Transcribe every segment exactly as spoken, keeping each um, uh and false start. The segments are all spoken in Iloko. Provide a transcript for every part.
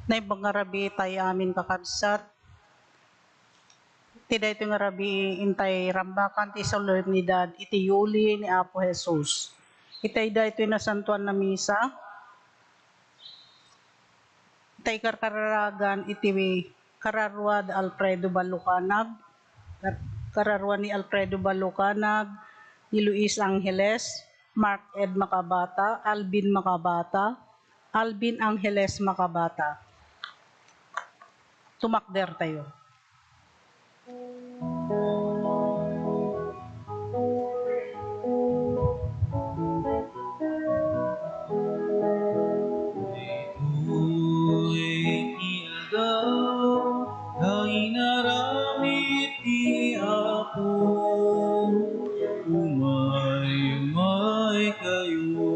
Naimbag nga rabii tayo amin, kakabsat. Ti daytoy nga rabii, intay rambakan ti solemnidad iti yuli ni Apo Jesus. Itay daytoy nasantuan a misa, intay karkararagan iti kararua da Alfredo Balucanag, kar-, kararua ni Alfredo Balucanag, ni Luis Angeles, Mark Ed Macabata, Alvin Macabata, Alvin Angeles Macabata. Tumakder tayo. Daytoy ti aldaw nga inaramid ti Apo. Umay, umay kayo,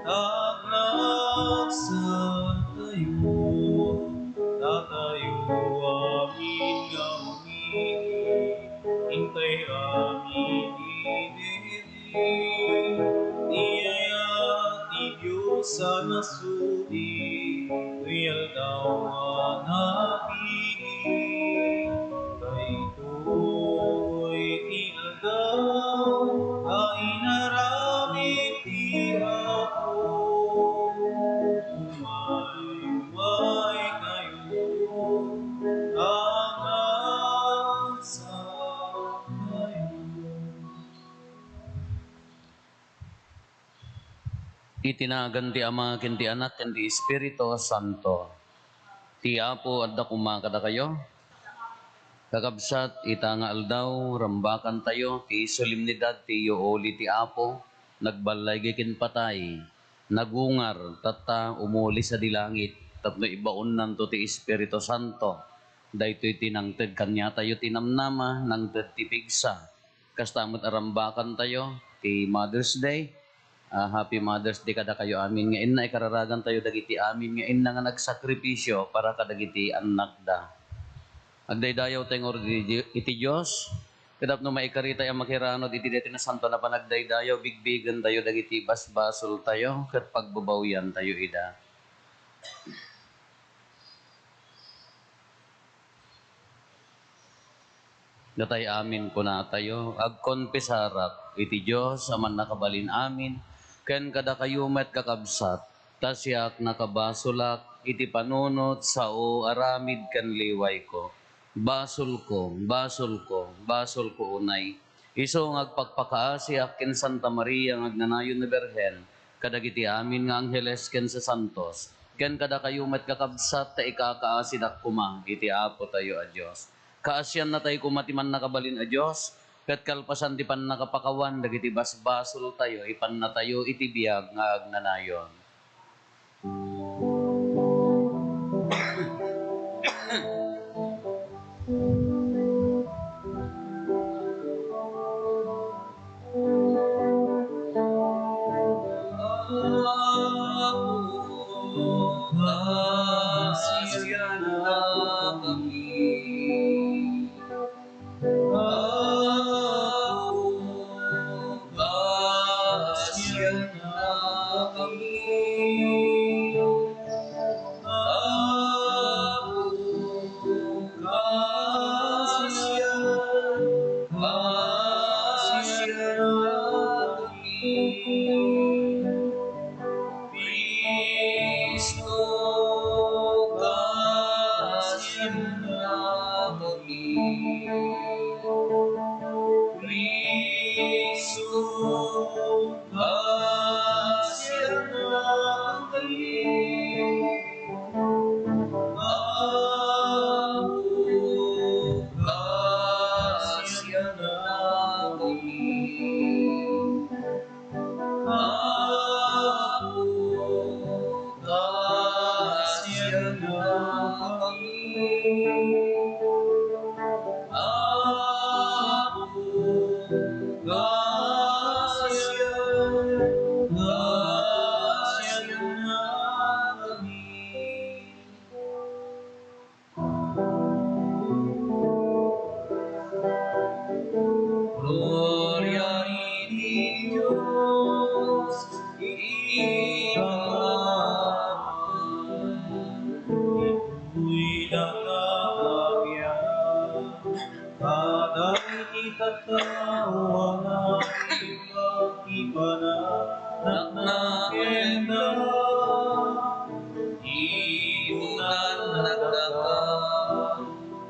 agragsatayo, datayo amin nga umili, intay amin idi Ti ayat ti Dios a nasudi, ti aldaw a napili. Daytoy ti aldaw a inaramid ti Apo. Umay, umay kayo, agragsatayo. Iti nagan ti Ama, ken ti Anak, ken ti Espiritu Santo. Ti Apo adda koma kadakayo. Kakabsat, ita nga aldaw, rambakantayo ti solemnidad ti iyuuli ti Apo, nagballay ken patay, nagungar, tatta, umuli sadi langit, tapno ibaonnanto ti Espiritu Santo. Daytoy ti nangted kaniatayo ti namnama, nangted ti pigsa. Kasta met a rambakantayo ti Mother's Day. Ah, Happy Mother's Day kadakayo amin nga inna. Ikararagantayo dagiti amin nga inna nga nagsakripisio para kadagiti annakda. Agdaydayaw tayo ngarud iti, iti Dios. Ket tapno maikaritay a makiranud iti daytoy nasantoan a panagdaydayaw, bigbigentayo dagiti basbasoltayo ket pagbabawiantayo ida. Datay amin kunatayo, agkonfesarak iti Dios a mannakabalin amin, ken kadakayo met, kakabsat, ta siak nakabasolak iti panunot, sao, aramid ken liwayko. Basolko, basolko, basolko unay. Isu nga agpakpakaasiak ken Santa Maria nga agnanayon a Birhen, kadagiti amin nga angheles ken sasantos, ken kadakayo met, kakabsat, ta ikakaasidak koma iti Apotayo a Dios. Kaasiannatay koma ti Mannakabalin a Dios, ket kalpasan ti pannakapakawan dagiti basbasoltayo, ipannatayo iti biag nga agnanayon. Kristo, kaasiannakami. Kristo, kaasiannakami. Apo, kaasiannakami. Apo, kaasiannakami. Apo, kaasian-, kaasiannakami. Gloria iti Dios iti pangaapan,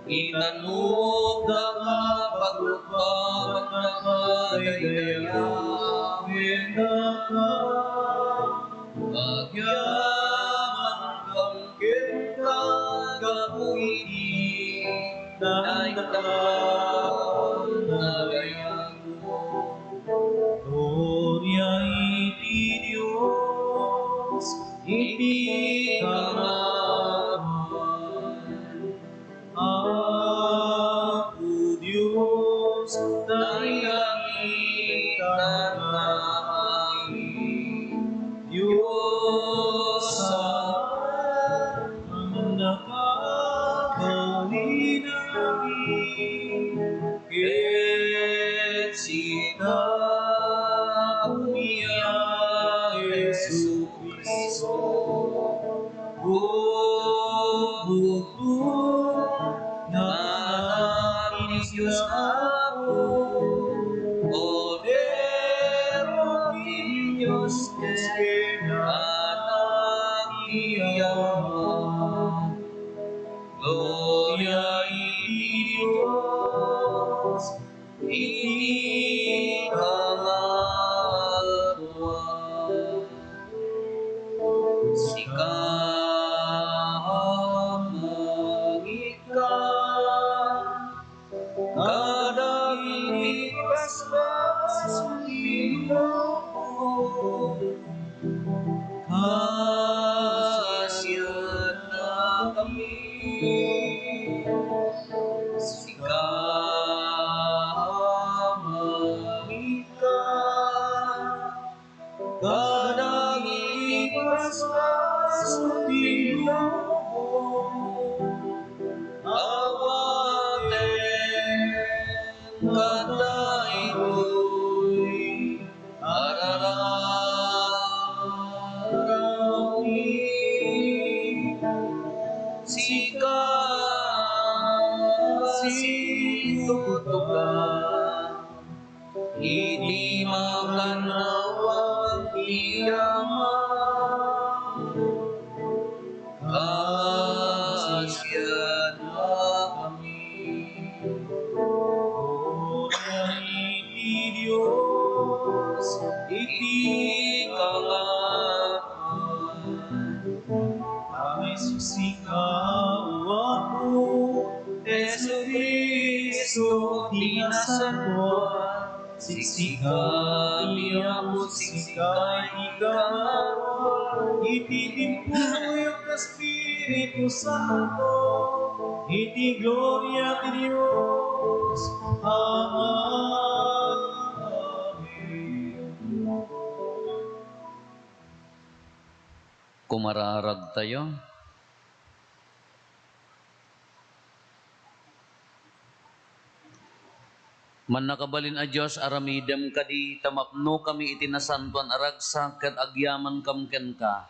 Itanok daka, pagrugbagannaka daydiay, wenno ka agyamankam kenka gapu iti naindaw nga dayagmo. Gloria iti Dios iti kangatoan. Apo Dios, dayta iti langit, Dios a nakakalinami, ket sika, Apo, a Jesu-Cristo, O Bugtong nga Anak ti Dios Apo, Kordero ti Dios ken Anak ti Ama. Gloria iti Dios iti kangatoan. Sika, Ama, ika kadagiti basbasol ti lubong, kasiannakami. Sika, Ama, ika kadagiti basbasol ti lubong, awaten kadaytoy a rararawmi. Sika, situtukan iti makannawan ti Ama, kasiannakami. Gloria iti Dios iti kangatoan. Ay, sika, O Apo, Jesu-Cristo, ti nasantoan. Siksika, Apo, siksika, iti kangatoan, iti timpuyog ti Espiritu Santo, iti gloria ti Dios Ama. Amen. Kumararagtayo. Mannakabalin a Dios, aramidem kadi ta mapnokami iti nasantoan a ragsak ket agyamankam kenka.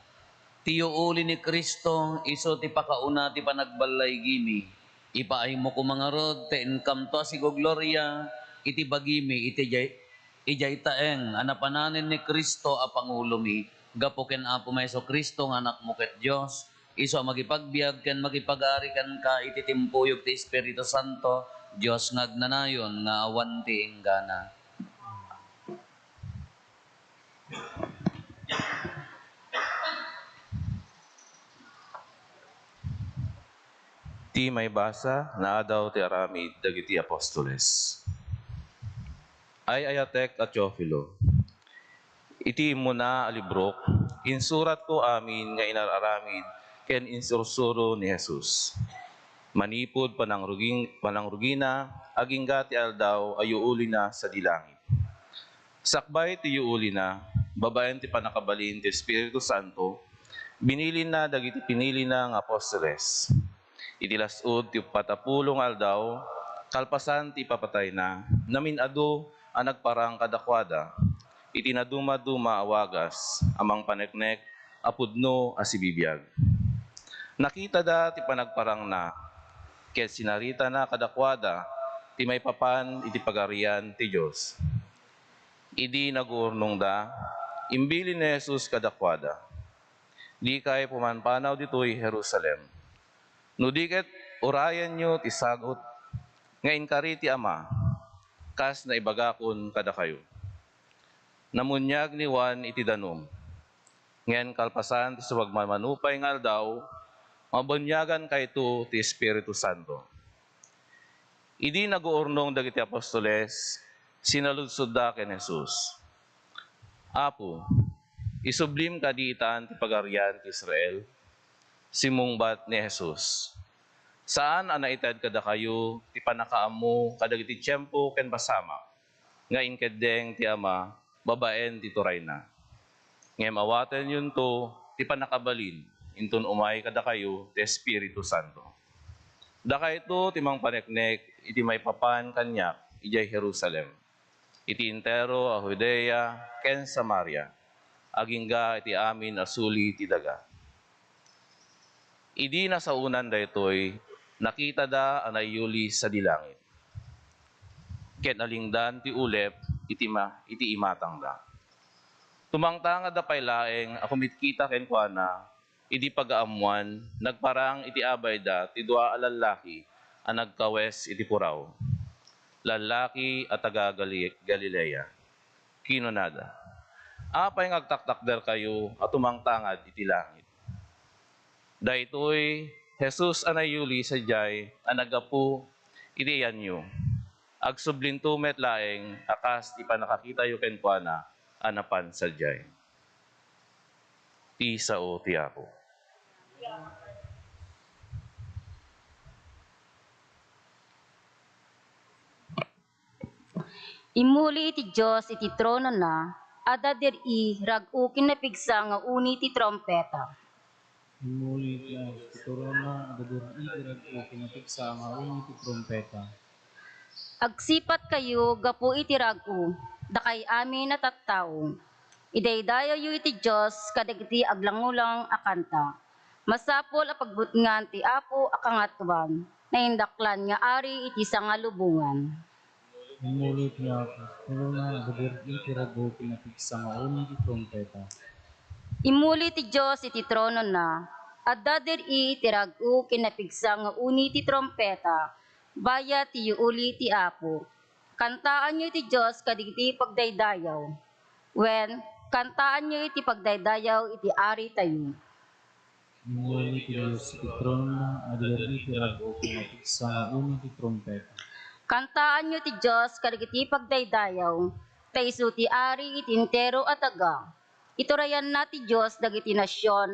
Ti yuuli ni Cristo, isu ti pakauna ti panagballaygimi. Ipaaymo koma ngarud ta inkamto a sigogloria iti bagimi iti jay-, idiay taeng a napananen ni Cristo a pangulomi. Gapu ken Apomi a Jesu-Cristo nga Anakmo ket Dios, isu a mangipagbiag ken mangipag-ari kenka iti timpuyog ti Espiritu Santo, Dios nga agnanayon nga awan ti inggana. Ti maibasa nga Adaw ti Aramid dagiti Apostoles. Ay-ayatek a Teofilo, iti immuna a librok, insuratko amin nga inar-aramid ken insursuro ni Jesus. Manipud panangruging-, panangrugina, agingga ti aldaw a yuulina sadi langit. Sakbay ti yuulina, babaen ti pannakabalin ti Espiritu Santo, binilinna dagiti pinilina nga apostoles. Iti las-ud ti uppat a pulo nga aldaw, kalpasan ti ipapatayna, namin-adu a nagparang kadakuada iti nadumaduma a wagas a mangpaneknek a pudno a sibibiag. Nakitada ti panagparangna, ket sinaritana kadakuada ti maipapan iti Pagarian ti Dios. Idi naguurnongda, imbilin ni Jesus kadakuada, "Dikay pumanpanaw ditoy Jerusalem. No di ket Urayenyo ti sagut nga inkari ti Ama, kas naibagakon kadakayo. Namuniag ni Juan iti danum, ngem kalpasan ti sumagmamano pay nga aldaw, mabuniagankayto ti Espiritu Santo. Idi naguurnong dagiti apostoles, sinaludsodda ken Jesus, "Apo, isublim kadi itan ti Pagarian ti Israel?" Simmungbat ni Jesus, "Saan a naited kadakayo ti pannakaammo kadagiti tiempo ken pasamak nga inkeddeng ti Ama babaen ti turayna. Ngem awatenyonto ti pannakabalin inton umay kadakayo ti Espiritu Santo. Dakayto ti mangpaneknek iti maipapan kaniak idiay Jerusalem, iti entero a Judea ken Samaria, agingga iti amin a suli ti daga." Idi nasaonan daytoy, nakitada a naiyuli sadi langit, ket nalingdan ti ulep iti ma-, iti imatangda. Tumangtangadda pay laeng a kumitkita kenkuana idi pagaammuan, nagparang iti abayda ti dua a lallaki a nagkawes iti puraw. Lallaki a taga Gali-, Galilea. Kinunada, "Apay nga agtaktakderkayo a tumangtangad iti langit? Daytoy Jesus a naiyuli sadiay a naggapu iti ayanyo. Agsublinto met laeng a kas ti pannakakitayo kenkuana a napan sadiay." Ti sao ti Apo. Immuli iti Dios iti tronona, adda dir-i rag-o ken napigsa nga uni ti trumpeta. Immuli iti Dios iti tronona, adda dir-i ti rag-o ken napigsa nga uni ti trumpeta. Agsipatkayo gapu iti rag-o, dakay amin a tattao. Idaydayawyo iti Dios kadagiti aglangulang a kanta. Masapul a pagbutngan ti Apo a Kangatoan, naindaklan nga Ari iti sangalubongan. Immuli ti Apo iti tronona, adda dir-i ti rag-o ken napigsa nga uni ti trumpeta. Immuli ti Dios iti tronona, adda dir-i ti rag-o ken napigsa nga uni ti trumpeta. Bayat ti yuuli ti Apo. Kantaanyo iti Dios kadagiti pagdaydayaw. Wen, kantaanyo iti pagdaydayaw iti Aritayo. Immuli ti Dios iti tronona, adda dir-i ti rag-o ken napigsa nga uni ti trumpeta. Kantaanyo iti Dios kadagiti pagdaydayaw, ta isu ti Ari iti entero a daga. Iturayanna ti Dios dagiti nasion,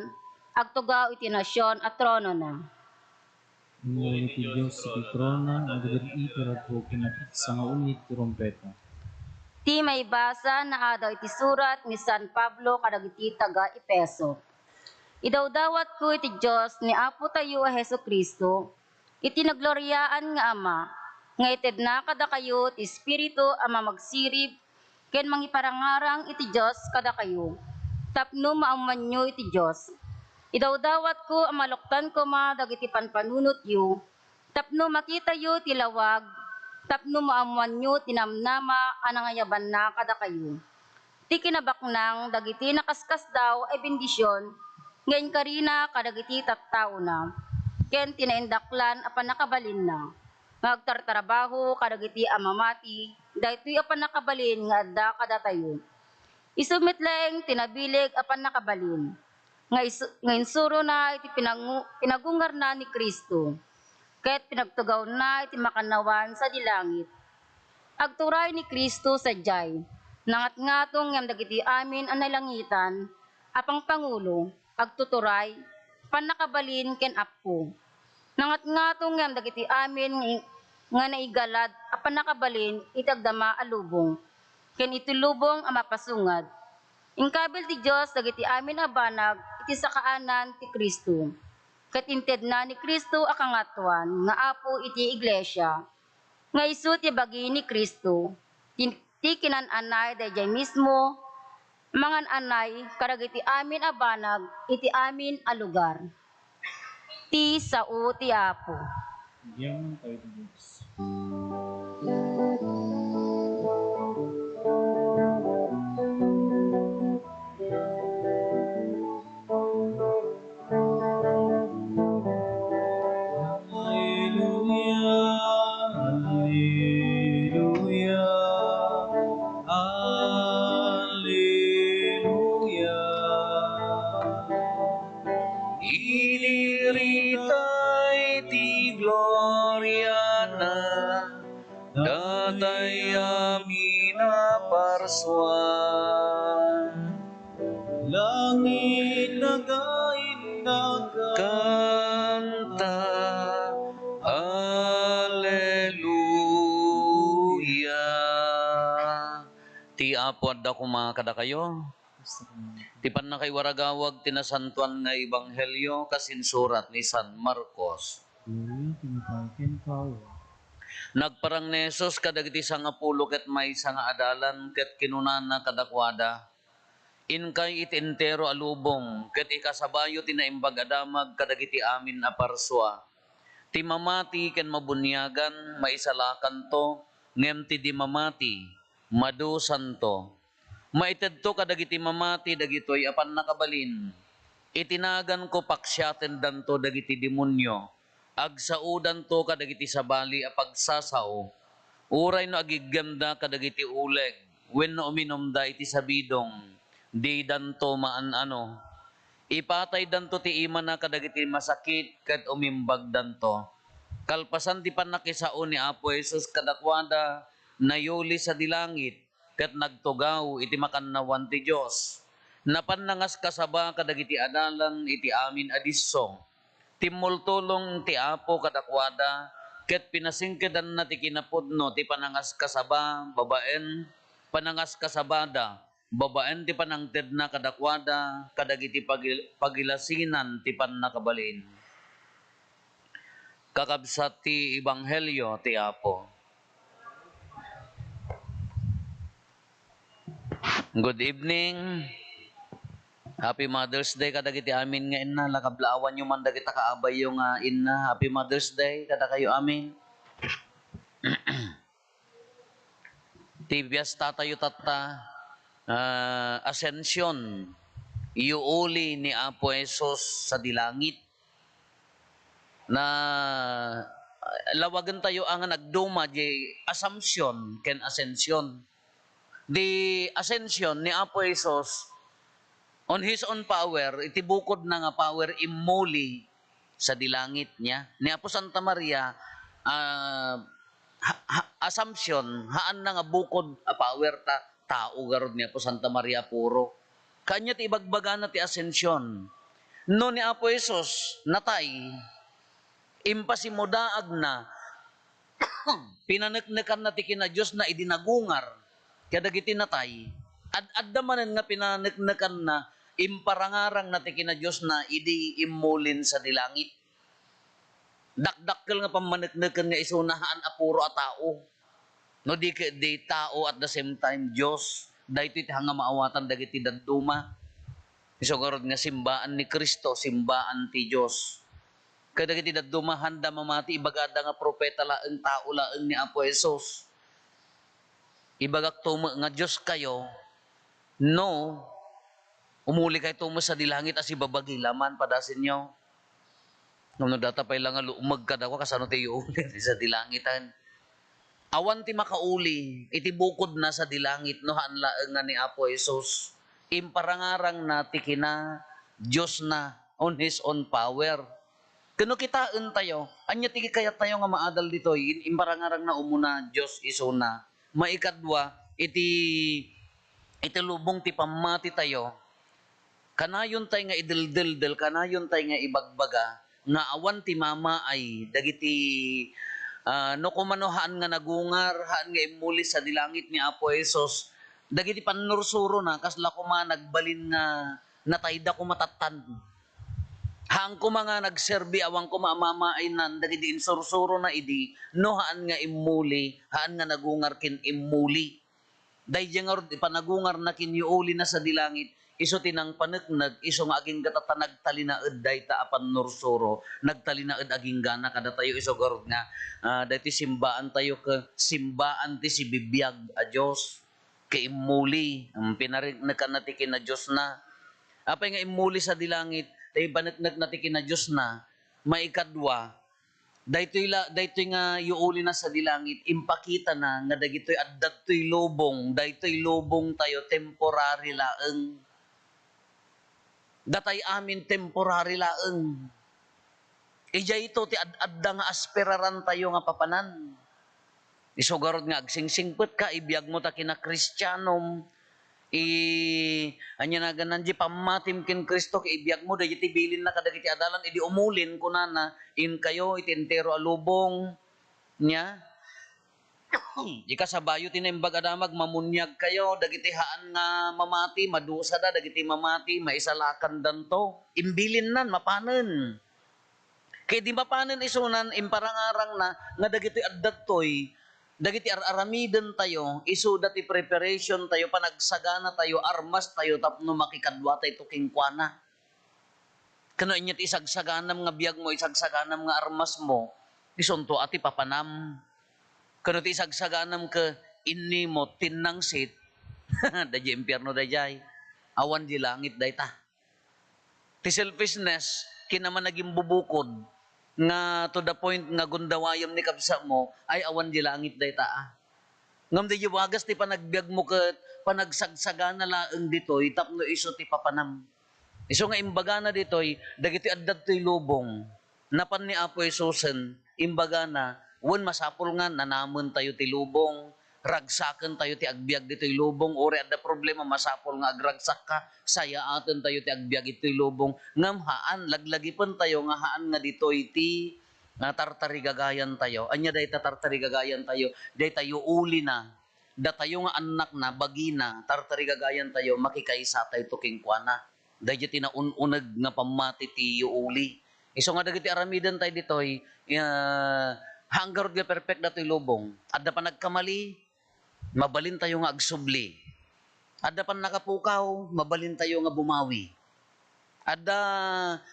agtugaw iti nasion a tronona. Immuli ti Dios iti tronona, adda dir-i ti rag-o ken napigsa nga uni ti trumpeta. Ti maibasa naadaw iti surat ni San Pablo kadagiti taga-Efeso. Idawdawatko iti Dios ni Apotayo a Jesu-Cristo, iti nagloriaan nga Ama, nga itedna kadakayo ti Espiritu a mamagsirib ken mangiparangarang iti Dios kadakayo, tapno maammoanyo iti Dios. Idawdawatko a maluktan koma dagiti panpanunotyo, tapno makitayo ti lawag, tapno maammoanyo ti namnama a nangayabanna kadakayo. Ti kinabaknang dagiti nakaskasdaaw a bendision nga inkarina kadagiti tattaona, ken ti naindaklan a pannakabalinna, nga agtartrabaho kadagiti a mamati, daytoy a pannakabalin nga adda kadatayo. Isu met laeng ti nabileg a pannakabalin, nga isu-, nga insurona iti pinangu-, pinagungarna ni Cristo, ket pinagtugawna iti makannawan sadi langit. Agturay ni Cristo sadiay, nangatngato ngem dagiti amin a nalangitan a pangpangulo, agtuturay, pannakabalin ken Apo. Nangatngato ngem dagiti amin nga, nga naigalad a pannakabalin iti agdama a lubong, ken iti lubong a mapasungad. Inkabil ti Dios dagiti amin a banag iti sakaanan ti Cristo, ket intedna ni Cristo a kangatoan nga Apo iti iglesia, nga isu ti bagi ni Cristo, ti, ti kinan-anay daydiay mismo, mangan-anay kadagiti amin a banag iti amin a lugar. Ti sao ti Apo. Agyaman tayo ti Dios. tay amin a parsua. Langit, nagaindaga. Kanta, Alleluia. Ti Apo adda koma kadakayo. Ti pannakaiwaragawag ti nasantoan nga ebanghelio kas insurat ni San Marcos. Gloria kenka, Apo. Nagparang ni Jesus kadagiti sangapulo ket maysa nga adalan ket kinunana kadakuada, "Inkay iti entero a lubong ket ikasabayo ti Naimbag a Damag kadagiti amin a parsua. Ti mamati ken mabuniagan, maisalakanto, ngem ti di mamati, madusanto. Maitedto kadagiti mamati dagitoy a pannakabalin. Iti naganko, paksiatendanto dagiti demonio, agsaodanto kadagiti sabali a pagsasao. Uray no agiggemda kadagiti uleg wenno uminumda iti sabidong, didanto maan-ano. Ipataydanto ti imana kadagiti masakit ket umimbagdanto." Kalpasan ti pannakisao ni Apo Jesus kadakuada, nayuli sadi langit ket nagtugaw iti makannawan ti Dios. Napan nangaskasaba kadagiti adalan iti amin a disso. Timmultulong ti Apo kadakuada ket pinasingkedanna ti kinapudno ti panangaskasaba babaen, panangaskasabada babaen ti panangtedna kadakuada kadagiti pagil-, pagilasinan ti pannakabalin. Kakabsat ti ebanghelio ti Apo. Good evening. Happy Mother's Day kadagiti amin nga inna. Lakablaawanyo man dagita kaabayyo nga inna. Happy Mother's Day kadakayo amin. Ti fiesta tayo tatta, ah, Ascension, yuuli ni Apo Jesus sadi langit. Na, lawagen tayo a nga nagduma di Assumption ken Ascension. Di Ascension ni Apo Jesus, on his own power, iti bukod na nga power, immuli sadi langit niya. Ni Apo Santa Maria, ah, ha-, ha-, Assumption, haan na nga bukod a power ta, tao garud ni Apo Santa Maria puro. Kanya ti ibagbagana ti Ascension. No ni Apo Jesus, natay, impasimudaagna, pinaneknekanna ti kinadiosna idi nagungar kadagiti natay. Ad-adda manen nga pinaneknekanna, imparangarangna ti kinadiosna idi immulin sadi langit. Dakdakkel nga pammanekneken nga isuna haan a puro a tao. No di ketdi tao at the same time Dios, daytoy ti hanga maawatan dagiti dadduma. Isu ngarud nga simbaan ni Cristo, simbaan ti Dios. Kadagiti dadduma, haanda mamati, ibagada nga propeta laeng, tao laeng ni Apo Jesus. Ibagakto met nga Dios kayo, no umuli kayto met sadi langit a sibabagi laman, padasenyo. Ngem no data pay la nga lumeg kadakuada, kasano ti yuuli ti sadi langiten? Awan ti makauli iti bukodna sadi langit no haan laeng nga ni Apo Jesus. Imparangarangna ti kina-Diosna on his own power. Ken no kitaentayo, ania ti kayattayo nga maadal ditoy? In-, imparangarangna umuna Dios isuna. Maikadua, iti, iti lubong ti pammatitayo, kanayontay nga ideldeldel, kanayontay nga ibagbaga nga awan ti mamaay dagiti, ah, no kumano haan nga nagungar, haan nga immuli sadi langit ni Apo Jesus, dagiti pannursurona, kasla koma nagbalin nga natayda koma tattan. Haan koma nga nagserbi, awan koma a mamaaynan dagiti insursurona idi, no haan nga immuli, haan nga nagungar ken immuli. Daydiay ngarud, ipanagungarna ken yuulina sadi langit, isu ti nangpaneknek, isu nga agingga tatta nagtalinaed dayta a pannursuro, nagtalinaed aginggana kadatayo, isu ngarud nga, ah, daytoy simbaantayo ket simbaan ti sibibiag a Dios. Ket immuli, mm, pinaneknekanna ti kinadiosna. Apay nga immuli sadi langit, ta impaneknekna ti kinadiosna. Maikadua, daytoy la-, daytoy nga yuulina sadi langit, impakitana nga dagitoy adda ditoy lubong, daytoy lubongtayo temporary laeng. Datay amin temporary laeng. Idiayto ti ad-adda nga aspirarantayo nga papanan. Isu garud nga agsingsingpet ka, ibiag mo ta kina Kristianom, i-, ania naganan di pammatim ken Cristo, ket ibiag mo dagiti bilinna kadagiti adalan, idi umulin, kunana, "Inkayo iti entero a lubong." Nia? Ikasabayo ti Naimbag a Damag, mamuniag kayo, dagiti haan nga mamati, madusada, dagiti mamati, maisalakandanto. Imbilinnan, mapanen. Ket idi mapanen isunan, imparangarangna nga dagitoy adda ditoy, dagiti ar-aramidentayo, isuda ti preparationtayo, panagsaganatayo, armastayo tapno makikaduatayo kenkuana. Ken no ania ti isagsaganam nga biagmo, isagsaganam nga armasmo, isunto a ti papanam. Ken no ti isagsaganam ket innimo, tinnangsit, daydiay impierno daydiay. Awan di langit dayta. Ti selfishness, kinamanagimbubukod nga to the point nga gundawayem ni kabsatmo, ay awan di langit dayta, a. Ngem daydiay wagas ti panagbiagmo ket panagsagsagana laeng ditoy tapno isu ti papanam. Isu nga imbagana ditoy, dagitoy adda ditoy lubong. Napan ni Apo Jesusen, imbagana, wen masapul nga nanamentayo ti lubong, ragsakentayo ti agbiag ditoy lubong, uray adda problema, masapul nga agragsakka, sayaatentayo ti agbiag itoy lubong. Ngem haan, laglagipentayo nga haan nga ditoy ti, nga tartarigagayantayo. Ania dayta tartarigagayantayo? Dayta yuulina. Datayo nga annakna, bagina, tartarigagayantayo, makikaysatayto kenkuana. Daydiay ti naun-uneg nga pammati ti yuuli. Isu nga dagiti aramidentayo ditoy, ah, haan garud nga perfect datoy lubong. Adda panagkamali, mabalintayo nga agsubli. Adda pannakapukaw, mabalintayo nga bumawi. Adda,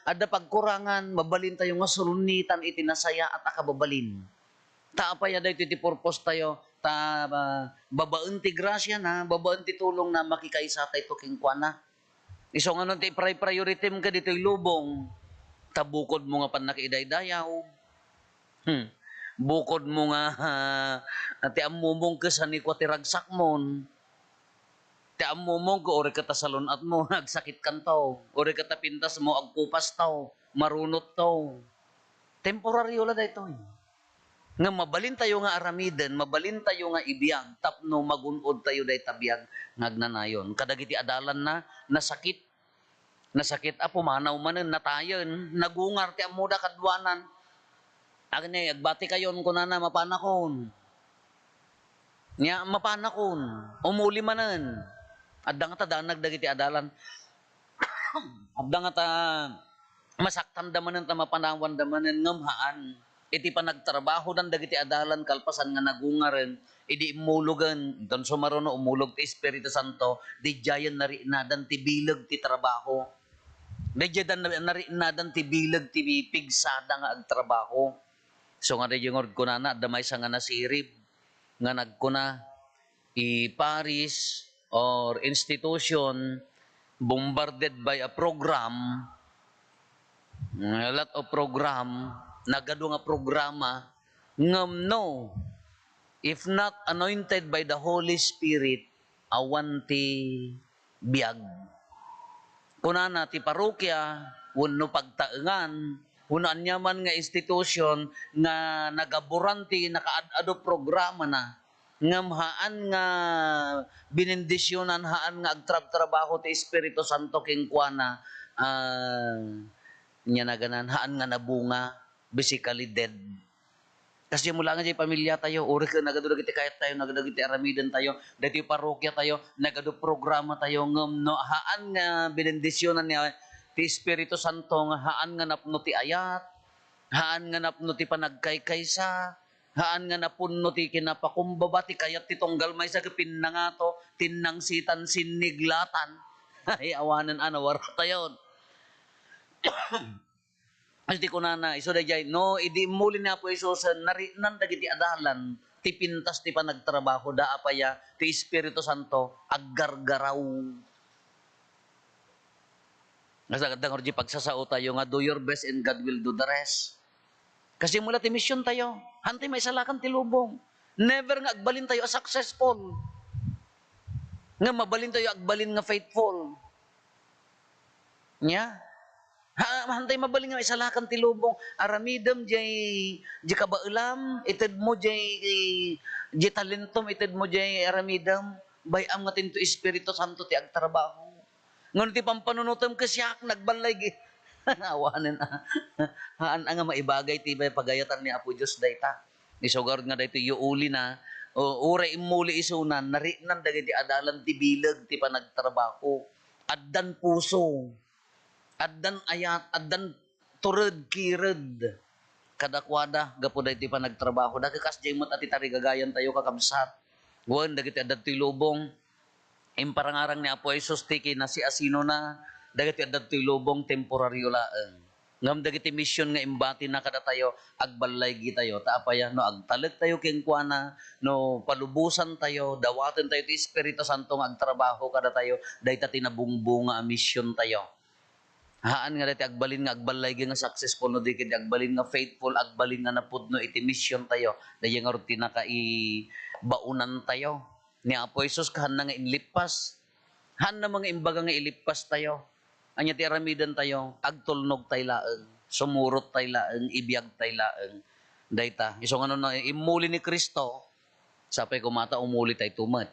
adda pagkurangan, mabalintayo nga surunnitan iti nasayaat a kababalin. Ta apay a daytoy ti purpose tayo, ta, ah, babaen ti grasya na, babaen ti tulong na makikaysatayto kenkuana. Isu nga no ti pri-, priority mo kaditoy lubong, ta bukod mo nga pannakaidaydayaw, hmm, bukod mo nga, ah, ti ammomong ket sanikua ti ragsakmon, ti ammomong ket uray ket ta salun-atmo, agsakitkanto, uray ket ta pintasmo, agkupasto, marunotto. Temporaryo la daytoy. Ngem mabalintayo nga aramiden, mabalintayo nga ibiag tapno magun-odtayo dayta biag nga agnanayon. Kadagiti adalanna, nasakit. Nasakit a pumanaw manen, natayen, nagungar ti ammoda kaduanan. Agni, agbatikayon, kunana, mapanakon. Nia, mapanakon. Umuli manen. Adda nga ta danag dagiti adalan. Adda nga ta masaktanda manen ta mapanawanda manen ngem haan. Iti panagtrabahodan dagiti adalan kalpasan nga nagungaren, idi immulogen, inton sumaruno umulog ti Espiritu Santo, didiayen nariknadan ti bileg ti trabaho. Didiayen nariknadan ti bileg ti pigsada nga agtrabaho. So nga didiay ngarud kunana, adda maysa nga nasirib nga nagkuna, a parish or institution bombarded by a program, a lot of program, nagadu nga programa, ngem no, if not anointed by the Holy Spirit, awan ti biag. Kunana, ti parokia wenno pagtaengan wenno aniaman nga institution nga nagaburan ti nakaad-ado programana, ngem haan nga binendisionan, haan nga agtrabtrabaho ti Espiritu Santo kenkuana, ah, ania naganan, haan nga nabunga, basically dead. Kasdiay mo laeng diay pamiliatayo, uray ket nagadu dagiti kayattayo, nagadu dagiti aramidentayo, daytoy parokiatayo, nagadu programatayo, ngem no haan nga benendisionan ni, ti Espiritu Santo nga haan nga napno ti ayat, haan nga napno ti panagkaykaysa, haan nga napunno ti kinapakumbaba, ti kayat ti tunggal maysa ket pinnangato, tinnangsitan, sinniglatan. Ay, awanen a nawaratayon. Iti kunana, isu daydiay, no, idi immuli ni Apo Jesus, nariknan dagiti adalan, ti pintas ti panagtrabahoda, apay a, ti Espiritu Santo, aggargaraw. Nga sa, adda ngarud diay pagsasaotayo nga, "Do your best and God will do the rest." Kasdiay mo la ti misiontayo, haan ti maisalakan ti lubong. Never nga agbalintayo a successful. Nga mabalintayo agbalin nga faithful. Nia? Ha, hantay mabalin nga isalakan ti lubong. Aramidem jay, jay kabaelam, itedmo jay, jay talentom, itedmo jay aramidem. Bay-am nga tinto Espiritu Santo ti agtrabaho. Ngem ti pampanunotem kasiak, nagballay gi-, awanen a. Haan a nga maibagay ti pagayatan ni Apo Dios dayta. Isu ngarud nga daytoy yuulina, o, uray immuli isuna, nariknan dagiti adalan ti bileg ti panagtrabaho. Addan puso. Addan ayat, addan tured, kired kadakuada gapu daytoy panagtrabahoda. Ket kasdiay met a ti tarigagayantayo, kakabsat. Wen, dagiti adda ditoy lubong, imparangarang ni Apo Jesus ti kinasiasinona, dagiti adda ditoy lubong, temporario laeng. Ngem dagiti mision nga imbatina kadatayo, agballaygi tayo. Ta apay a, no agtalek tayo kenkuana, no palubosan tayo, dawaten tayo ti Espiritu Santo nga agtrabaho kadatayo, dayta ti nabungbunga a mision tayo. Haan nga dayta agbalin nga agballaygi nga successful no di ket agbalin nga faithful, agbalin nga napudno iti mision tayo. Dayta ngarud ti nakaibaonan tayo ni Apo Jesus, kahanna nga inlippas. Haanna nga imbaga nga ilippas tayo. Ania ti aramiden tayo? Agtulnog tay laeng, sumurot tay laeng, ibiag tay laeng. Dayta, isu nga no, no immuli ni Cristo, sapay koma ta umuli tayo met.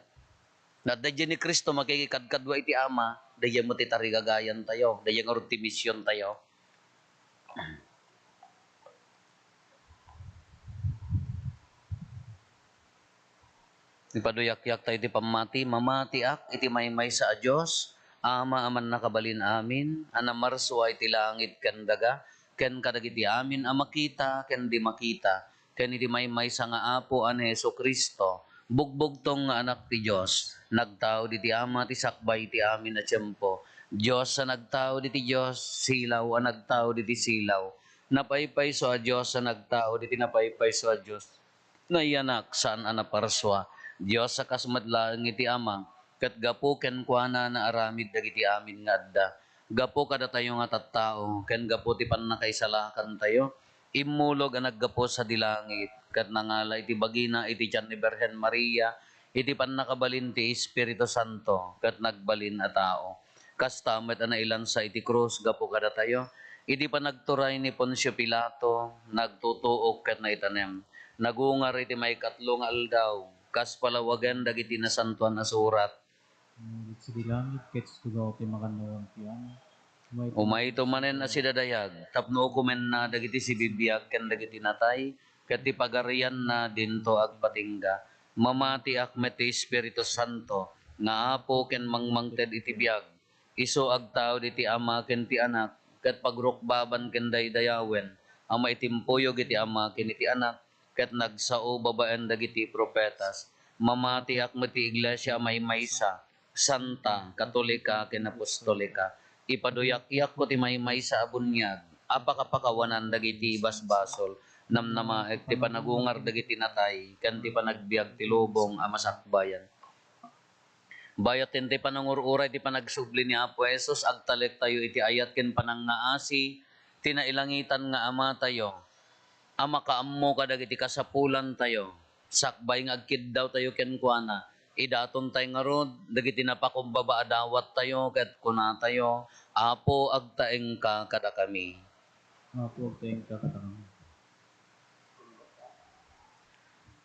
Nga daydiay ni Cristo makikadkadua iti Ama, daydiay met ti tarigagayan tayo, daydiay ngarud ti mision tayo. Ipaduyakyak tayo ti pammati. Mamatiak iti maymaysa a Dios, Ama a mannakabalin amin, a namarsua iti langit ken daga, ken kadagiti amin a makita ken di makita, ken iti maymaysa nga Apo a ni Jesu-Cristo, bugbugtong nga Anak ti Dios, nagtaud iti Ama ti sakbay iti amin a tiempo. Dios a nagtaud iti Dios, silaw a nagtaud iti silaw, napaypayso a Dios a nagtaud iti napaypayso a Dios. Nayanak, saan a naparsua. Dios a kas met laeng iti Ama, ket gapu kenkuana naaramid dagiti amin nga adda. Gapu kadatayo nga tattao, ken gapu ti pannakaisalakantayo, immulog a naggapu sadi langit, ket nangala iti bagina iti tian ni Birhen Maria, iti pannakabalin ti Espiritu Santo, ket nagbalin a tao. Kasta met a nailansa iti krus gapu kadatayo. Iti panagturay ni Poncio Pilato, nagtutuok ket naitanem. Nagungar iti maikatlo nga aldaw, kas palawagen dagiti Nasantoan a Surat. Sidi langit ket istugaw ti makannawan ti Ama. Umayto manen a sidadayag, tapno ukomenna dagiti sibibiag ken dagiti natay, ket ti pagarianna dinto agpatingga. Mamatiak met ti Espiritu Santo, nga Apo ken mangmangted iti biag. Isu agtaud iti Ama ken ti Anak, ket pagrukbaban ken daydayawen a maitimpuyog iti Ama ken iti Anak, ket nagsao babaen dagiti profetas. Mamatiak met ti iglesia a maymaysa, santa, katolika, ken apostolika. Ipaduyakyakko ti maymaysa a buniag a pakapakawanan dagiti basbasol. Namnamaek ti panagungar dagiti natay ken ti panagbiag ti lubong a masakbayan. Bayat ken ti panangur-uray ti panagsubli ni Apo Jesus, agtalektayo iti ayat ken panangngaasi ti nailangitan nga Amatayo a makaammo kadagiti kasapulantayo, sakbay nga agkiddawtayo kenkuana. Idatontayo ngarud dagiti napakumbaba a dawattayo ket kunatayo, "Apo, agtaengka kadakami." Apo, agtaengka kadakami.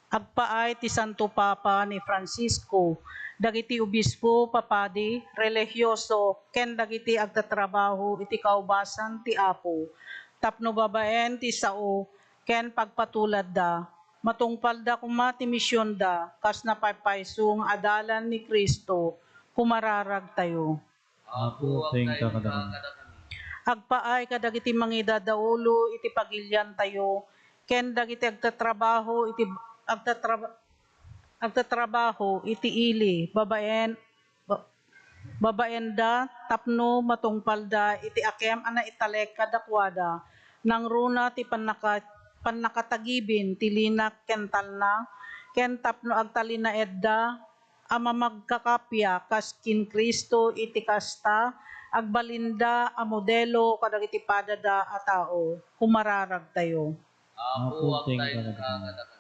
Agpaay ti Santo Papa ni Francisco, dagiti obispo, papadi, relihioso, ken dagiti agtatrabaho iti kaubasan ti Apo, tapno babaen ti sao ken pagpatuladda, matungpalda koma ti misionda kas napaypayso nga adalan ni Cristo, kumararagtayo. Apo, agtaengka kadakami. Agpaay kadagiti mangidadaulo iti pagiliantayo, ken dagiti agtatrabaho iti, agtatraba-, agtatrabaho iti ili, babaen, ba-, babaenda tapno matungpalda iti akem a naitalek kadakuada, nangruna ti pannaka-, pannakatagibin ti linak ken talna, ken tapno agtalinaedda a mamagkakapia kas ken Cristo iti kasta, agbalinda a modelo kadagiti padada a tao. Kumararagtayo. Apo, agtaengka kadakami.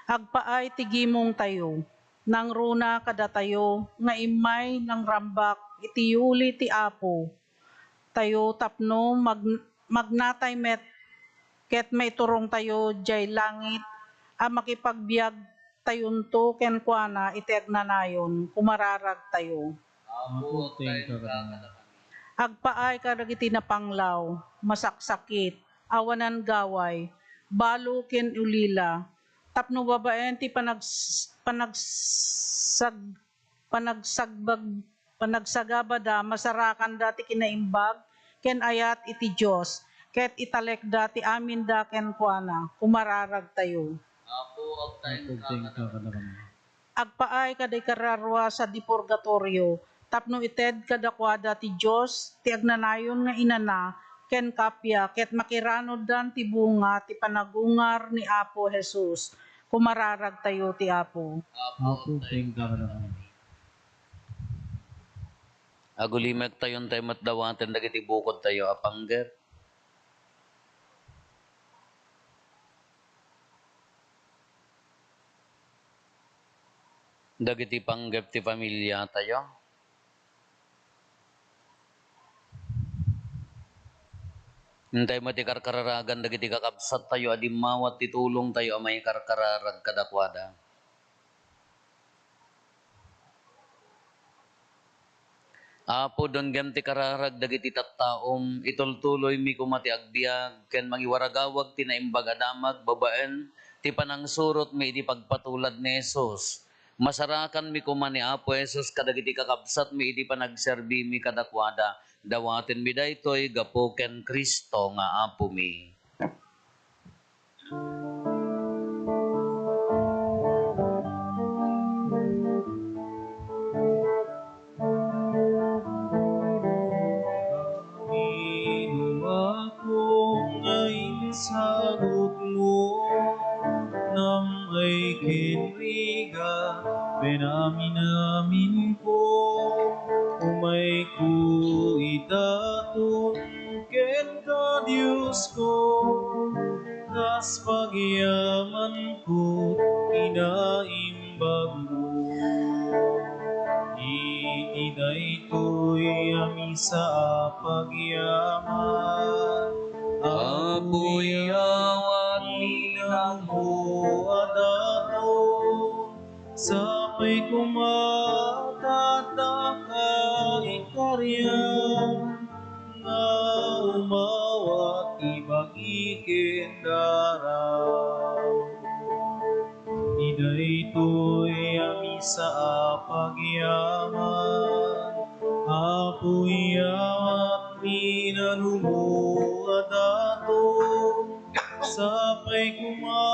Agpaay ti gimongtayo, nangruna kadatayo nga immay nangrambak iti yuli ti Apo. tayo tapno mag-, magnatay met ket maiturongtayo diay langit a makipagbiagtayonto kenkuana iti agnanayon. Kumararagtayo. Apo, agpaay kadakami. Agpaay kadagiti napanglaw, masaksakit, awanan gaway, balo ken ulila, tapno babaen ti panags-, panagsag-, panagsagbag-, panagsagabada, masarakanda ti kinaimbag ken ayat iti Dios, ket italekda ti aminda kenkuana. Kumararagtayo. Apo, agtaengka kadakami. Agpaay kada ikararua sadi purgatorio, tapno ited kadakuada ti Dios, ti agnanayon nga Inana, ken Kappia, ket makiranuddan ti bunga ti panagungar ni Apo Jesus. Kumararagtayo ti Apo. Apo, agtaengka kadakami. Agulimektayon tayo met dawaten dagiti bukodtayo a panggep. Dagiti panggep ti familiatayo. Intay met ti karkararagan dagiti kakabsattayo a dimmawat ti tulongtayo a maikarkararag kadakuada. Apo, denggem ti kararag dagiti tattaom, itultuloymi koma ti agbiag ken mangiwaragawag ti naimbag a damag babaen ti panangsurotmi iti pagpatulad ni Jesus. Masarakanmi koma ni Apo Jesus kadagiti kakabsatmi iti panagserbimi kadakuada. Dawatenmi daytoy gapu ken Cristo nga Apomi. Amin, Apo, nga insagutmo, nam-ay ken rigat, ken amin-aminko, umayko ita ton kenka, Diosko, kas pagyamanko, kinaimbagmo. Iti daytoy a misa a pagyaman, Apo, iyawatmi ti ammo a daton, sapay koma ta addaka ikariam nga umawat ti bagi ken daram. Iti daytoy a misa a pagyaman, Apo, iyawatmi ti ammo a daton, sapay koma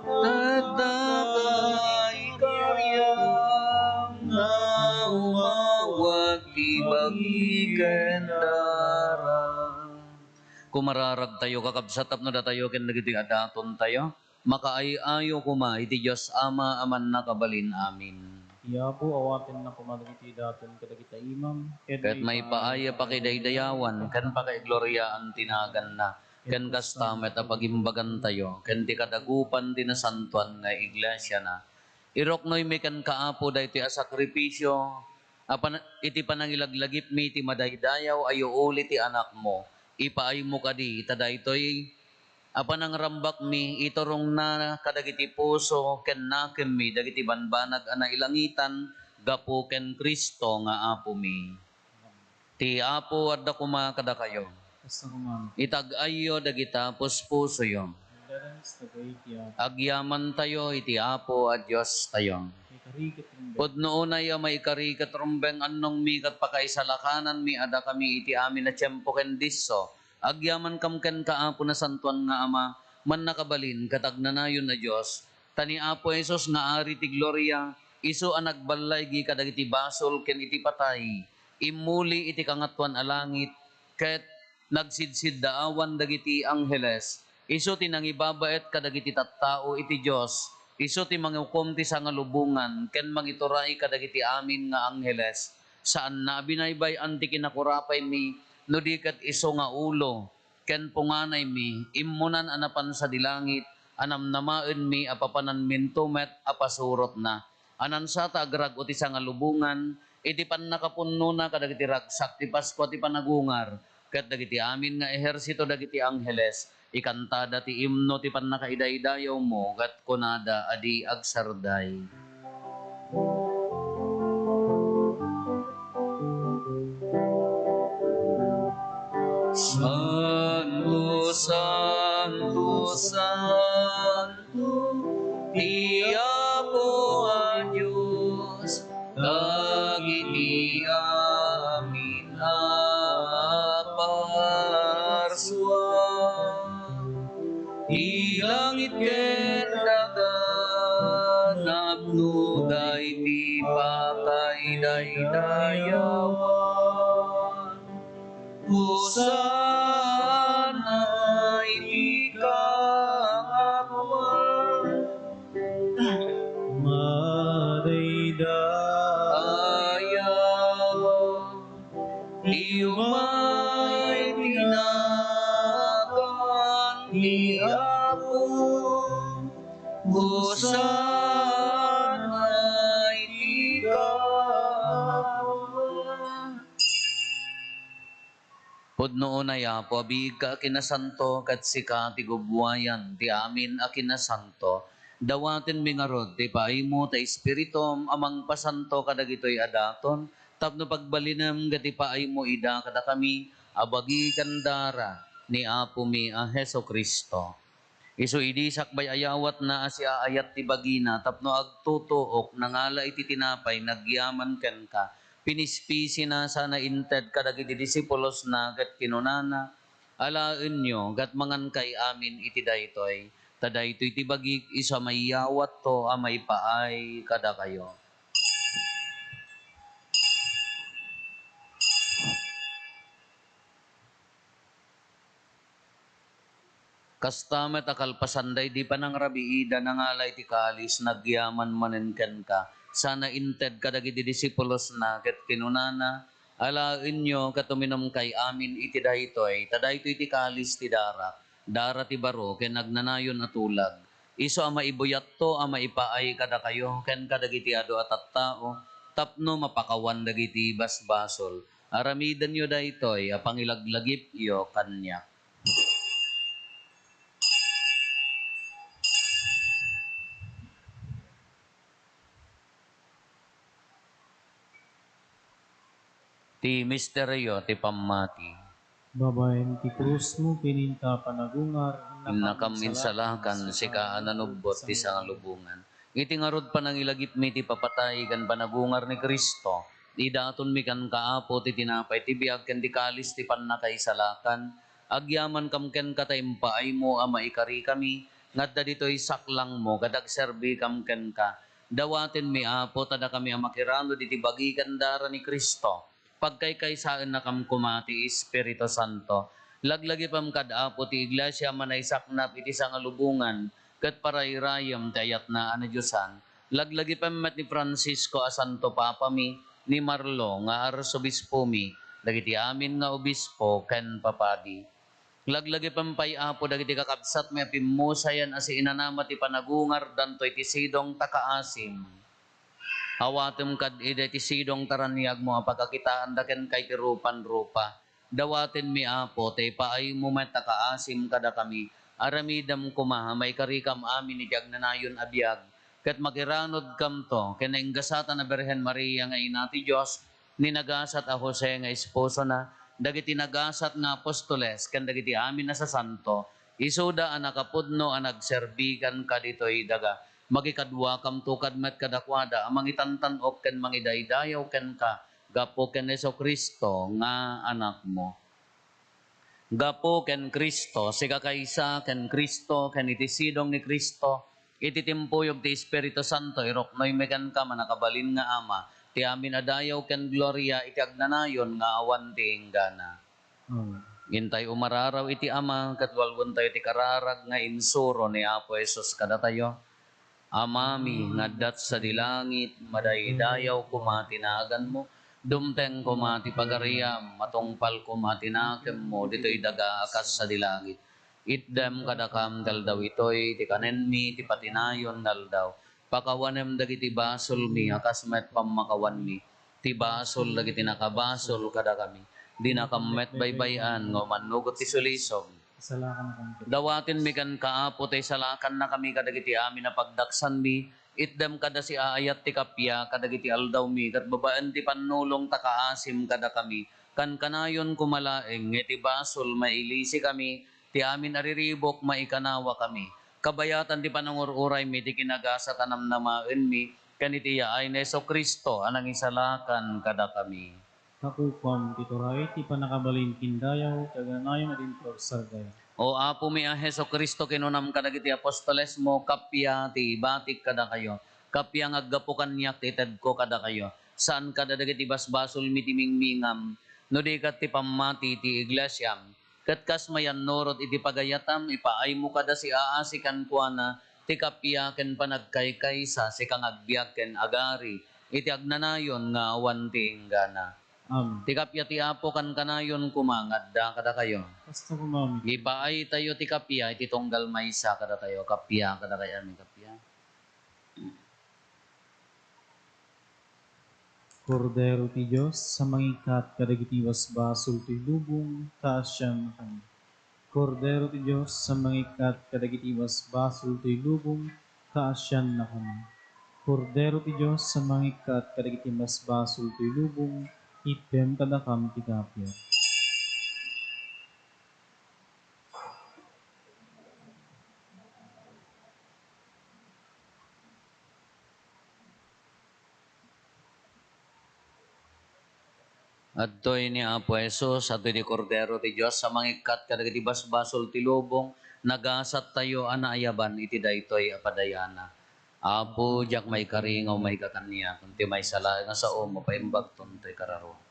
ta addaka ikariam nga umawat ti bagi ken daram. Kumararagtayo, kakabsat, tapno datayo ken dagiti a datontayo makaay-ayo koma iti Dios Ama a Mannakabalin-amin. Ni Apo, awatenna koma dagiti daton kadagita imam, ket maipaay a pakidaydayawan ken pakaigloriaan ti naganna, ken kasta met a pagimbagantayo ken ti kadagupan ti nasantoan nga iglesiana. Iruknoymi kenka, Apo, daytoy a sakrifisio a pan-, iti panangilaglagipmi ti madaydayaw a yuuli ti Anakmo. Ipaaymo kadi ta daytoy a panangrambakmi iturongna kadagiti puso ken nakemmi dagiti banbanag a nailangitan gapu ken Cristo nga Apomi. Ti Apo adda koma kadakayo. Kasta koma. Itag-ayyo dagita puspusoyo. Agyamantayo iti Apo a Diostayo. Pudno unay a maikari ket rumbeng annongmi ket pakaisalakananmi a dakami iti amin a tiempo ken disso. Agyamankam kenka, Apo, Nasantoan nga Ama, Mannakabalin ket Agnanayon a Dios. Ta ni Apo Jesus nga Ari ti Gloria, isu a nagballaigi kadagiti basol ken iti patay, immuli iti Kangatoan a Langit, ket nagsidsiddaawan dagiti angheles. Isu ti nangibabaet kadagiti tattao iti Dios. Isu ti mangiukom ti sangalubongan ken mangituray kadagiti amin nga angheles. Saanna a binaybay-an ti kinakurapaymi, no di ket isu nga ulo ken punganaymi, immunan a napan sadi langit, a namnamaenmi a papananminto met a pasurotna. A nansata agrag-o ti sangalubongan, iti pannakapunnona kadagiti ragsak ti Paskua ti Panagungar, ket dagiti amin nga ehersito dagiti angheles, ikantada ti imno ti pannakaidaydayawmo, ket kunada a di agsarday. Santo, santo, santo, ti Apo a Dios, dagiti amin a parsua. Ti langit ken daga napnoda iti pakaidaydayawan. Hosanna iti kaapuan. Madaydayaw ti umay ti nagan ti Apo. Hosanna iti kaapuan. Pudno unay, Apo, a biigka a kinasanto, ket sika ti gubbuayan ti amin a kinasanto. Dawatenmi ngarud ti ipaaymo ti Espiritum a mangpasanto kadagitoy a daton, tapno pagbalinem ket ipaaymo ida kadakami a bagi ken dara ni Apomi a Jesu-Cristo. Isu idi sakbay a yawatna a siaayat ti bagina tapno agtutuok, nangala iti tinapay, nagyaman kenka, pinispisina sana inted kadagiti disipulosna, ket kinunana, "Alaenyo, ket mangankay amin iti daytoy, ta daytoy ti bagik isu a maiyawatto a maipaay kadakayo." Kasta met a kalpasan daydi panangrabiida, nangala iti kalis, nagyaman manen kenka, sana inted kadagiti disipulosna, ket kinunana, "Alaenyo ket uminumkay amin iti daytoy, ta daytoy ti kalis ti darak, dara ti baro ken agnanayon a tulag. Isu a maibuyatto a maipaay kadakayo ken kadagiti adu a tattao tapno mapakawan dagiti basbasol. Aramidenyo daytoy a pangilaglagipyo kaniak." Ti misterio ti pammati. Babaen ti krusmo ken inta panagungar, innakam insalakan, sika a nanubbot ti sangalubongan. Iti ngarud panangilagipmi ti papatay ken panagungar ni Cristo, idatonmi kenka, Apo, ti tinapay ti biag ken ti kalis ti pannakaisalakan. Agyamankam kenka ta impaaymo a maikarikami nga adda ditoy saklangmo ket agserbikam kenka. Dawatenmi, Apo, ta dakami a makiranod iti bagi ken dara ni Cristo. Pagkaykaysaennakam koma ti Espiritu Santo. Laglagipem kad Apo ti Iglesia a manaysaknap iti sangalubongan ket parayrayem ti ayatna a nadiosan. Laglagipem met ni Francisco a Santo Papami, ni Marlo nga Arsobispomi, dagiti amin nga obispo ken papadi. Laglagipem pay, Apo, dagiti kakabsatmi a pimmusayan a siinanama ti panagungardanto iti sidong ta kaasim. Awatem kad ida iti sidong ta raniagmo a pagkakitaanda kenka iti rupan-rupa. Dawatenmi, Apo, ta ipaaymo met a kaasim kadakami. Aramidem koma a maikarikam amin iti agnanayon a biag, ket makiranodkamto ken nainggasatan a Birhen Maria nga Ina ti Dios, ni nagasat a Jose nga esposona, dagiti nagasat nga apostoles, ken dagiti amin a sasanto, isuda a nakapudno a nagserbikan kaditoy daga. Makikaduakamto kad met kadakuada a mangitantan-ok ken mangidaydayaw kenka gapu ken Jesu-Cristo nga Anakmo. Gapu ken Cristo, sika kaysa ken Cristo, ken iti sidong ni Cristo, iti timpuyog ti Espiritu Santo, iruknoymi kenka, mannakabalin nga Ama, ti amin a dayaw ken gloria iti agnanayon nga awan ti inggana. Amen. Intay umararaw iti Ama, ket walwentayo ti kararag nga insuro ni Apo Jesus kadatayo. Amami nga adda sadi langit, madaydayaw koma ti naganmo, dumteng koma ti pagariam, matungpal koma ti nakemmo ditoy daga a kas sadi langit. Itdem kadakam ti aldaw itoy ti kanenmi ti patinayon nga aldaw. Pakawanem dagiti basolmi a kas met pammakawanmi ti basol dagiti nakabasol kadakami. Dinakam met baybay-an nga umannugot ti sulisog. Salakan na kami. Dawatenmi kenka, Apo, tay salakannakami kadagiti amin a pagdaksanmi. Itdem kada siaayat ti kappia kadagiti aldawmi, ket babaen ti pannulong ta kaasim kadakami. Kankanayon koma laeng nga iti basol mailisikami, ti amin a riribuk maikanawakami. Kabayatan ti panangur-uraymi ti kinagasat a namnamaenmi, ken iti yaay ni Jesu-Cristo a nangisalakan kadakami. Kakukuam ti turay, ti pannakabalin ken dayaw, ti agnanayon a dinto agsarday. O Apomi a Jesu-Cristo, kinunam kadagiti apostolesmo, kappia ti ibatik kadakayo. Kappia nga aggapu kaniak ti itedko kadakayo. Saan kadagiti basbasolmi ti mingmingam, no di ket ti pammati ti iglesiam. Ket kas mayannurot iti pagayatam, ipaaymo kada siaasi kenkuana ti kappia ken panagkaykaysa, sika nga agbiag ken agari iti agnanayon nga awan ti inggana. Amen. Ti kappia ti Apo kankanayon koma nga adda kadakayo. Kasta koma met. Ipaaytayo ti kappia iti tunggal maysa kadatayo. Kappia kadakayo, amen, kappia. Kordero ti Dios a mangikkat kadagiti basbasol ti lubong, kaasiannakami. Kordero ti Dios a mangikkat kadagiti basbasol ti lubong, kaasiannakami. Kordero ti Dios a mangikkat kadagiti basbasol ti lubong, itdem kadakam ti kappia. Adtoy ni Apo Jesus, adtoy ti Kordero ti Dios a mangikkat kadagiti basbasol ti lubong, nagasattayo a naayaban iti daytoy a padayana. Apo, diak maikari nga umayka kaniak, ken ti maysa laeng a saom, mapaimbagton toy kararo.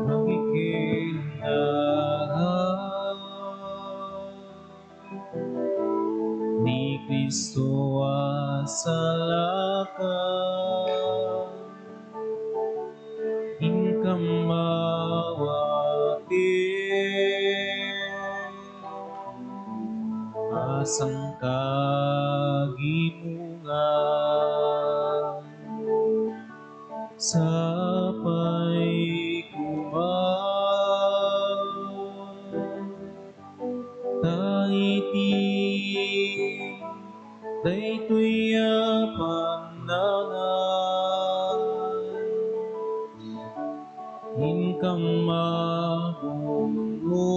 Makikindahan ni Cristo a salaka, inka mawati a sangkagimongan. Sapay koma ta iti daytoy a pannangan, inka mabungngo.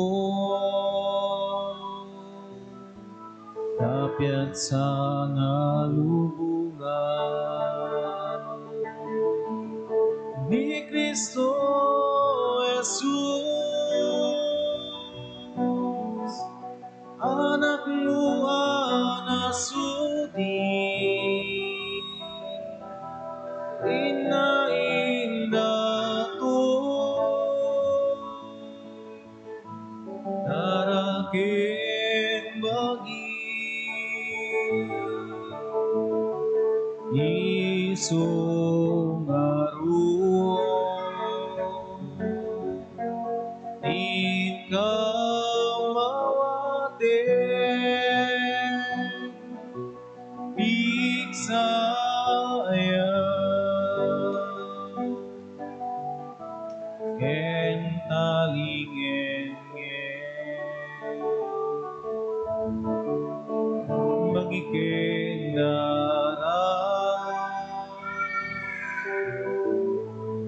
Ta piatsa nga lubongan ni Cristo Jesus, Anakmo a nasudi, inna indato. Dara ken bagi, isu ngarud, inka mawati. Pigsaya ken talingenngen, makikindaran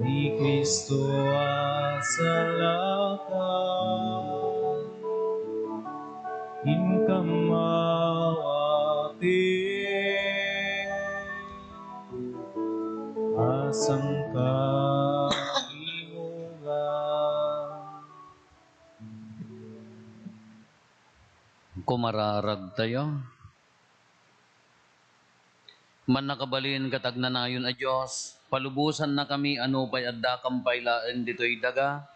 ni Cristo a salaka. Inka mawati a sangkagimongan. Kumararagtayo. Mannakabalin ket agnanayon a Dios, palubosannakami a nupay addakam pay laeng ditoy daga,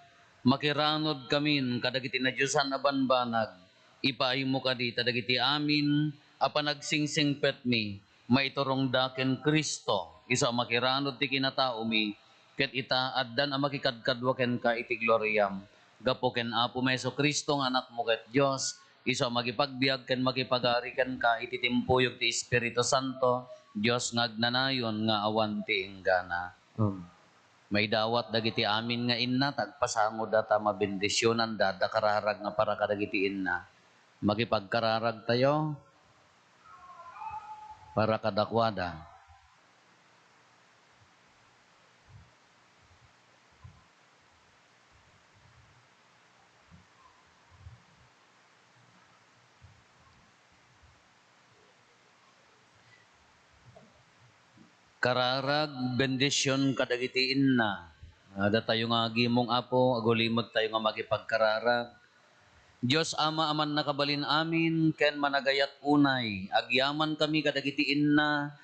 Makiranodkamin kadagiti nadiosan a banbanag. Ipaaymo kadi ta dagiti amin a panagsingpetmi maiturongda ken Cristo, isu a makiranod ti kinataomi, ket ita, addan a makikadkadua kenka iti gloriam. Gapu ken Apomi Jesu-Cristo nga Anakmo ket Dios, isu a makipagbiag ken makipagari kenka iti timpuyog ti Espiritu Santo, Dios nga agnanayon nga awan ti inggana. Amen. Maidawat dagiti amin nga inna, ta agpasangoda ta mabendisionanda, adda kararag nga para kadagiti inna. Makipagkararagtayo para kadakuada. Kararag, bendision kadagiti inna. Adda tayo nga agimong, Apo, agulimod tayo nga makipagkararag. Dios Ama a mannakabalin amin ken managayat unay, agyamankami kadagiti inna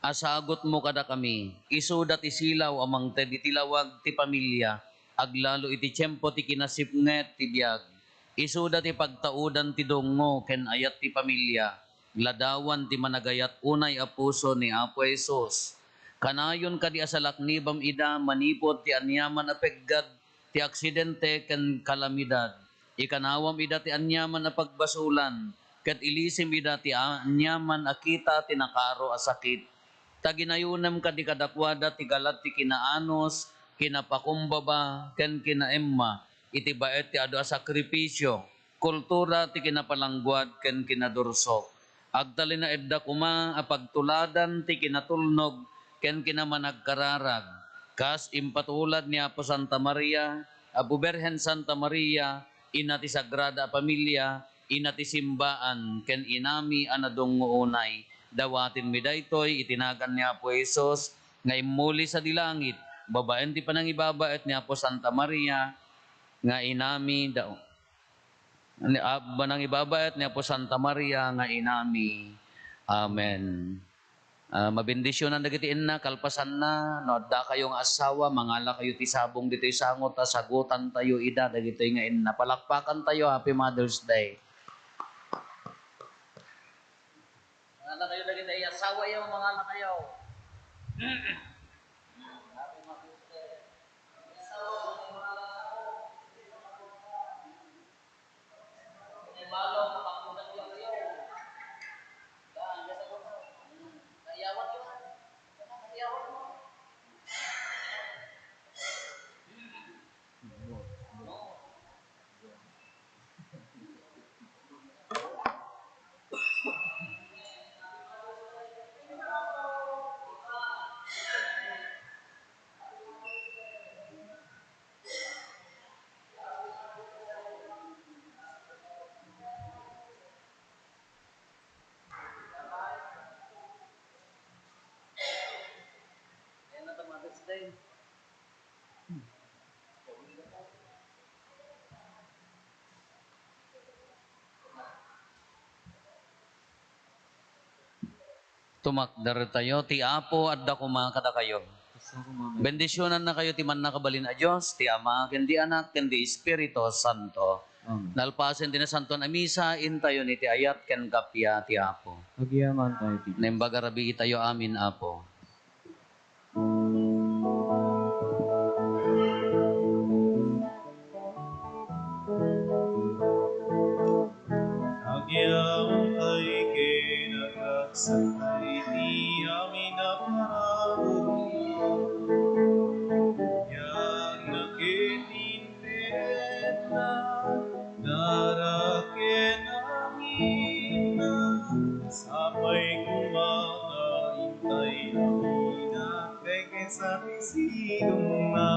a sagutmo kadakami. Isuda ti silaw a mangted iti lawag ti pamilia, aglalo iti tiempo ti kinasipnget ti biag. Isuda ti pagtaudan ti dungngo ken ayat ti pamilia. Ladawan ti managayat unay a puso ni Apo Jesus. Kanayon kadi a salaknibam ida manipud ti aniaman a peggad ti aksidente ken kalamidad. Ikanawam ida ti aniaman a pagbasolan, ket ilisim ida ti aniaman a kita ti nakaro a sakit. Ta ginayonem kadi kadakuada ti galad ti kinaanus, kinapakumbaba, ken kinaemma iti baet ti adu a sakrifisio, kultura ti kinapalangguad ken kinadursok. Agtalinaedda koma a pagtuladan ti kinatulnog ken kinamanagkararag, kas impatulad ni Apo Santa Maria a Buberhen Santa Maria, ina ti Sagrada a Familia, ina ti simbaan, ken inami a nadungngo unay. Dawatenmi daytoy iti nagan ni Apo Jesus nga immuli sadi langit, babaen ti panangibabaet ni Apo Santa Maria nga inami da-, ni, a, panangibabaet ni Apo Santa Maria nga inami. Amen. Ah, mabendisionan dagiti inna, kalpasanna, no adda kayo nga asawa, mangala kayo ti sabong ditoy sango, ta sagutan tayo ida dagitoy nga inna. Palakpakan tayo, Happy Mother's Day. Mangala kayo dagiti asawa yo, mangala kayo. Happy Mother's Day. Asawa yo, mangala kayo. Tumakder tayo. Ti Apo adda koma kadakayo. Bendisionannakayo ti mannakabalin a Dios, ti Ama, ken ti Anak, ken ti Espiritu Santo. Amen. Nalpasen ti Nasantoan a Misa, intayon iti ayat ken kappia ti Apo. Agyaman tayo ti Dios. Naimbag a rabii tayo amin, Apo. Agyamankay ken agagsakay ti amin a parabur. Biagna ken impierna, dara ken anginna, sapay koma nga intay amin a kay ken sa ti sidongna.